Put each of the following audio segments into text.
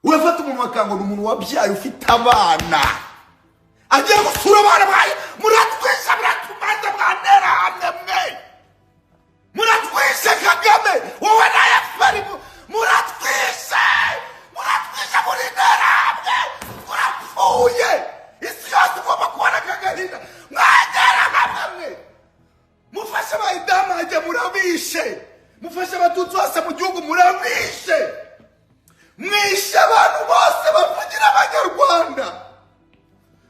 Urafata umuntu wakangura umuntu wabyaye ufite abana agiye gusura abana bawe, muratwisha, muratumaze, mwanera hamwe mwe, muratwishe Kagame wowe na FPR, muratwishe, muratwishe, muri hamwe, murapfuye. Isi yose igomba kubona akagahinda, mwagera hamwe mwe, mufashe abayidamage murabishe, mufashe abatutsi bose mu gihugu murabishe, mwishe abantu bose bavugira abanyarwanda.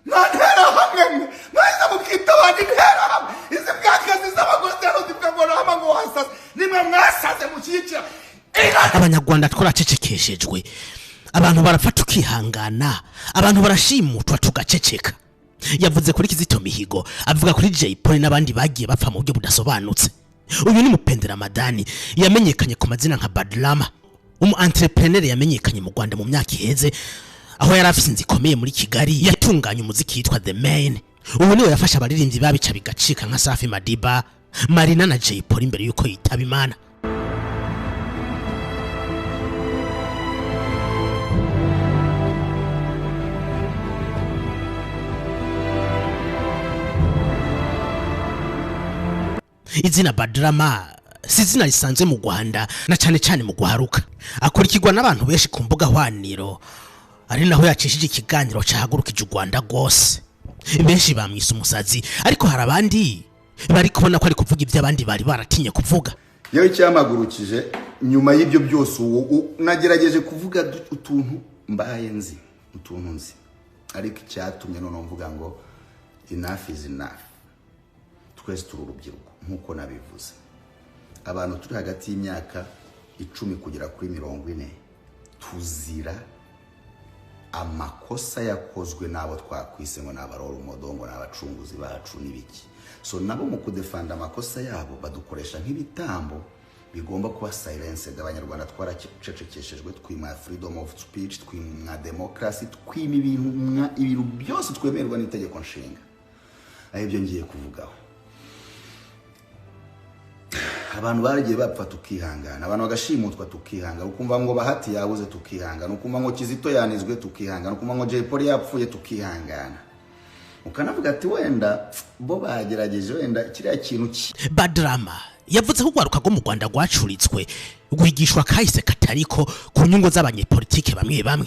Mwantera hamwe mwe, mwahise mukita abandi intera hamwe. Izi mbwakazi z'abagozi hano zivuga ngo nama ngo wasaze, nimwe mwasaze mushyigikira. Abanyarwanda twaracecekeshejwe, abantu barapfa tukihangana, abantu barashimutwa tugaceceka. Yavuze kuri Kizito Mihigo, avuga kuri Jay Polly n'abandi bagiye bapfa mu buryo budasobanutse. Uyu ni Mupende Ramadani yamenyekanye ku mazina nka Badrama, umu entrepreneur yamenyekanye mu Rwanda mu myaka iheze, aho yari afise inzu ikomeye muri Kigali yatunganya umuziki yitwa The Main. Ubu niwe yafasha abaririmbyi babica bigacika nka Safi Madiba, Marina na Jay Polly imbere yuko yitaba Imana. Izina Badrama si izina risanzwe mu Rwanda na cyane cyane mu guharuka, akurikirwa n'abantu benshi ku mbuga hwaniro, ari naho yacishije ikiganiro cahagurukije u Rwanda rwose. Benshi bamwise umusazi, ariko hari abandi bari kubona ko ari kuvuga ibyo abandi bari baratinye kuvuga. Yewe icyamagurukije nyuma y'ibyo byose, nagerageje kuvuga utuntu mbaye nzi, utuntu nzi, ariko icyatumye noneho mvuga ngo enough is enough. Twese turi urubyiruko nk'uko nabivuze, abantu turi hagati y'imyaka 10 kugera kuri 40 tuzira amakosa yakozwe n'abo twakwise ngo ni abarora ngo ni abacunguzi bacu n'ibiki. So nabo mu kudefanda amakosa yabo badukoresha nk'ibitambo bigomba kuba silenced. Abanyarwanda twaracecekeshejwe, twima freedom of speech, twimwa democracy, twima ibintu byose twemerwa n'itegeko nshinga. Ari byo ngiye kuvugaho. Abantu baragiye bapfa tukihangana, abantu bagashimutwa tukihangana, ukumva ngo Bahati yabuze tukihangana, ukumva ngo Kizito yanizwe tukihangana, ukumva ngo Jay Polly yapfuye tukihangana, ukanavuga ati wenda bo bagerageje, wenda kiriya kintu. Badrama yavuze ko urwaruka rwo mu Rwanda rwacuritswe rwigishwa kahise katariko ku nyungu z'abanyepolitike bamwe bamwe.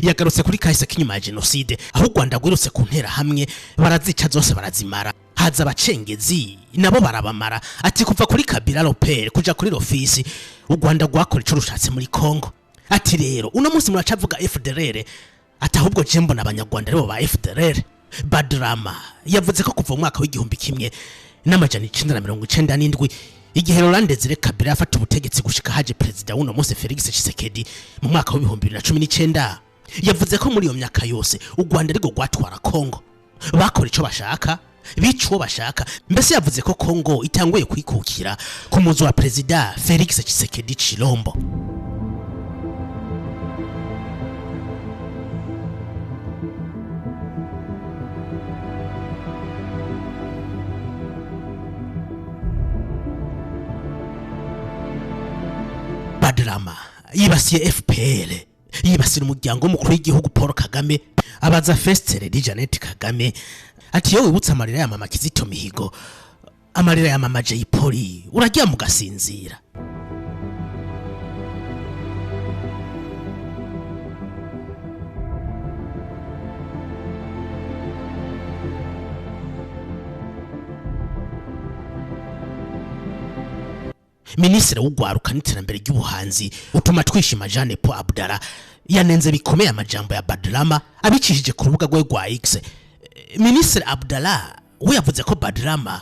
Yagarutse kuri kahise k'inyuma ya jenoside, aho u Rwanda rwirutse ku ntera hamwe barazica zose barazimara, haza abacengezi nabo barabamara. Ati kuva kuri Kabila Lopere kuja kuri Rofisi, u Rwanda rwakora ico rushatse muri Kongo. Ati rero uno munsi muracavuga FDLR, ati ahubwo je mbona abanyarwanda aribo ba FDLR. Badrama yavuze ko kuva mu mwaka w'1997 igihe Laurent Desire Kabila yafata ubutegetsi gushika haje perezida w'uno munsi Felix Tshisekedi mu mwaka w'2019, yavuze ko muri iyo myaka yose u Rwanda ariko rwatwara Kongo, bakora ico bashaka, bica uwo bashaka. Mbese yavuze ko Kongo itanguye kwikukira ku muzi wa perezida Felix Tshisekedi Chilombo. Badrama yibasiye FPR, yibasira umuryango w'umukuru w'igihugu Paul Kagame, abaza First Lady Janet Kagame ati yo wibutse amarira ya mama Kizito Mihigo, amarira ya mama Jay Polly, uraryama ugasinzira. Minisitiri w'ugwaruka n'iterambere ry'ubuhanzi utuma twishima Jeanne Paul Abdallah yanenze bikomeye amajambo ya Badrama abicishije ku rubuga rwe rwa X. Minisitiri Abdallah we yavuze ko Badrama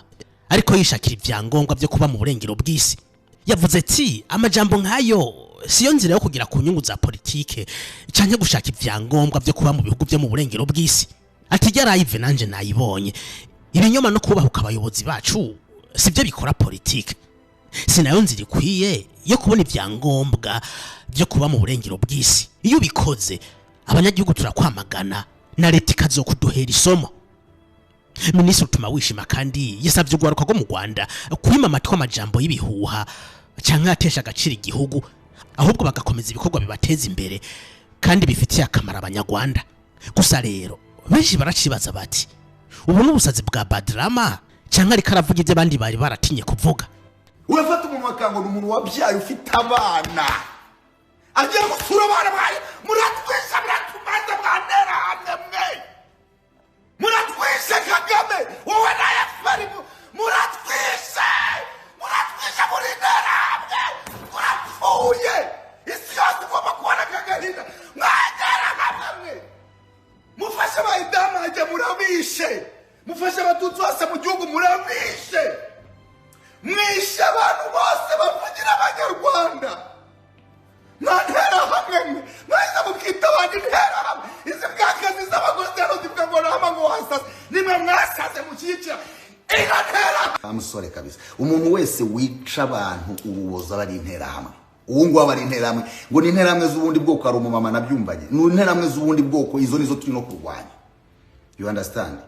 ariko yishakira ibyangombwa byo kuba mu burengero bw'isi. Yavuze ati amajambo nkayo siyo nzira yo kugira ku nyungu za politike canke gushaka ibyangombwa byo kuba mu bihugu byo mu burengero bw'isi. Ati yarayive nanje nayibonye, ibinyoma no kubahuka abayobozi bacu sibyo bikora politike, sinayo nzira ikwiye yo kubona ibyangombwa byo kuba mu burengero bw'isi. Iyo ubikoze abanyagihugu turakwamagana na leta ikazokuduhera isomo. Minisitiri utuma wishima kandi yasabye urwaruka rwo mu Rwanda kwima amatwi amajambo y'ibihuha canke atesha agaciro igihugu, ahubwo bagakomeza ibikorwa bibateza imbere kandi bifitiye akamaro abanyarwanda. Gusa rero benshi baracibaza bati ubu n'ubusazi bwa Badrama cyangwa ariko aravuga ibyo abandi bari baratinye kuvuga. Urafata umuntu wakangura umuntu wabyaye ufite abana agiye gusura abana bari muratwisha, muratumaze mwanerahamwe mwe, muratwishe Kagame wowe na FPR, muratwishe, muratwishe muri interahamwe, murapfuye, isi yose igomba kubona kagahinda mwanterahamwe mwe. Mufashe abayidamage murabishe, mufashe abatutsi bose mu gihugu murabishe, mwishe abantu bose bavugira abanyarwanda mwanterahamwe mwe, mwahise mukita abandi interahamwe. Izi mbwakazi z'abagozi hano zivuga ngo nama ngo wasaze, nimwe mwasaze mushyigikira interahamwe. Musore kabisa, umuntu wese wica abantu uruboza aba ari interahamwe. Ubu ngubu aba ari interahamwe, ngo ni interahamwe z'ubundi bwoko. Hari umumama nabyumvanye, ni interahamwe z'ubundi bwoko, izo nizo turi no kurwanya. You understand?